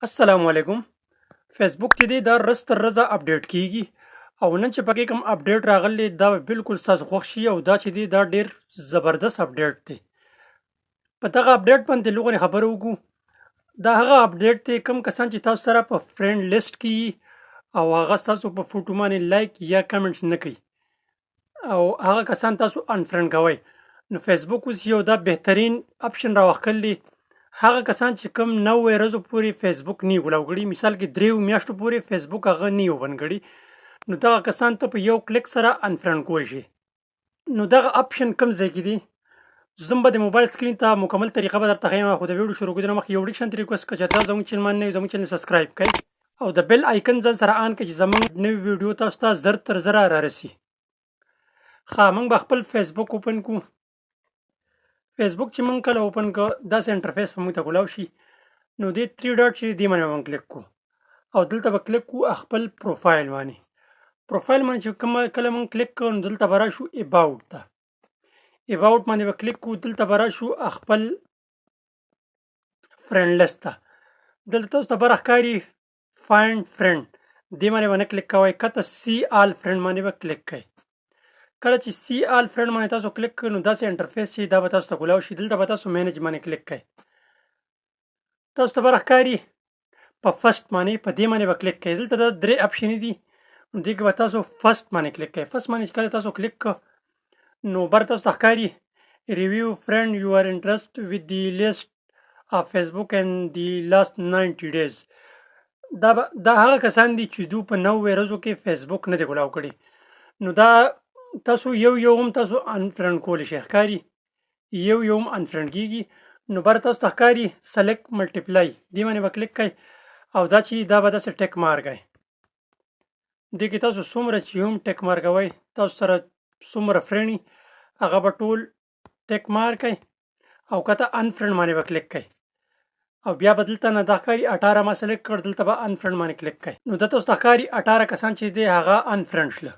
السلام علیکم. فیسبوک چې دی دا ورځ تر ورځه اپډیټ کیږي او نن چې پکې کوم اپډیټ راغلی دا به بالکل ستاسو خوښ شي او دا چې دی دا ډیر زبردست اپډیټ دی. په دغه اپډیټ باندې لغونې خبرې وکړو. دا هغه اپډیټ دی کوم کسان چې تاسو سره په فرند لیست کې او هغه ستاسو په فوټو باندې لایک یا کمنټس نه کوي او هغه کسان تاسو انفرند کوئ، نو فیسبوک اوس یو دا بهترین اپشن راوښکل دی. هغه کسان چې کوم 90 ورځو پورې فیسبوک نه ګلاو کړي، مثال کې 3 میاشتو پورې فیسبوک هغه نه اوپن کړي، نو دغه کسان ته په یو کلیک سره انفرند کول شي. نو دغه اپشن کوم ځای کې دی؟ زه به د موبایل سکرین ته مکمل طریقه به درته ښیم، خو د ویډیو شروع کېدو نه مخکې یو وړوکی شان ریکوست که چې تاسو زموږ چینل باندې نوي زموږ چینل سبسکرایب کړئ او د بیل آیکن ځان سره آن کړئ چې زموږ نوې ویډیو تاسو ته زر تر زره رارسي. ښه، موږ به خپل فیسبوک اوپن کړو. فیسبوک چې موږ کله اوپن کړو داسې انټرفیس به موږ ته کولاو شي. نو دې 3 ډاټ چې دې باندې به موږ کلیک کړو او دلته به کلیک کړو خپل پروفایل باندې. پروفایل باندې چې کله موږ کلیک کړو نو دلته به راشو اباوټ ته. اباوټ باندې به کلیک کړو، دلته به راشو خپل فرند لیست ته. دلته تاسو ته بره ښکاري فایند فرند، دې باندې به نه کلیک کوئ، کته سی آل فرند باندې به کلیک کوئ. کله چې سی آل فرند باندې تاسو کلیک کړئ نو داسې انټرفیس چې دا به تاسو ته کولاو شي. دلته به تاسو مینج باندې کلیک کوئ، تاسو ته بره ښکاري په فرست باندې، په دې باندې به کلیک کوئ. دلته دا 3 اپشن دي، نو دې کې به تاسو فرست باندې کلیک کوئ. فرست باندې چې کله تاسو کلیک کړئ نو بر تاسو ته ښکاري ریویو فرند یور انټرست وذ دی لیست اف فیسبوک ان دی لاست 90 ډیز. دا هغه کسان دي چې دوی په 90 ورځو کې فیسبوک نه دی کولاو کړی. نو دا تاسو یو یو هم تاسو انفرند کولی شئ. ښکاري یو یو هم انفرند کیږي. نو بر تاسو ته ښکاري سلیکټ ملټیپلای، دې باندې به کلیک کړئ او دا چې دا به داسې ټیک مارک کوي. دې کې تاسو څومره چې هم ټیک مارک کوئ، تاسو سره څومره فرند وي هغه به ټول ټیک مارک کوي او که ته انفرند باندې به کلیک کوئ او بیا به دلته نه دا ښکاري 18 ما سلیکټ کړ، دلته به انفرند باندې کلیک کوئ. نو دا تاسو ته ښکاري 18 کسان چې دی هغه انفرند شله.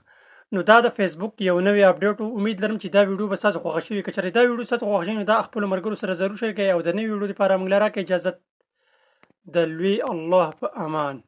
نو دا د فیسبوک یو نوی اپډیټ و. امید لرم چې دا ویډیو به ستاسو خوښه شوي. که چېرې دا ویډیو ستاسو خوښه شوي نو دا خپلو ملګرو سره ضرور شریک کړئ او د نوې ویډیو لپاره موږ له راکړئ اجازت. د لوی الله په امان.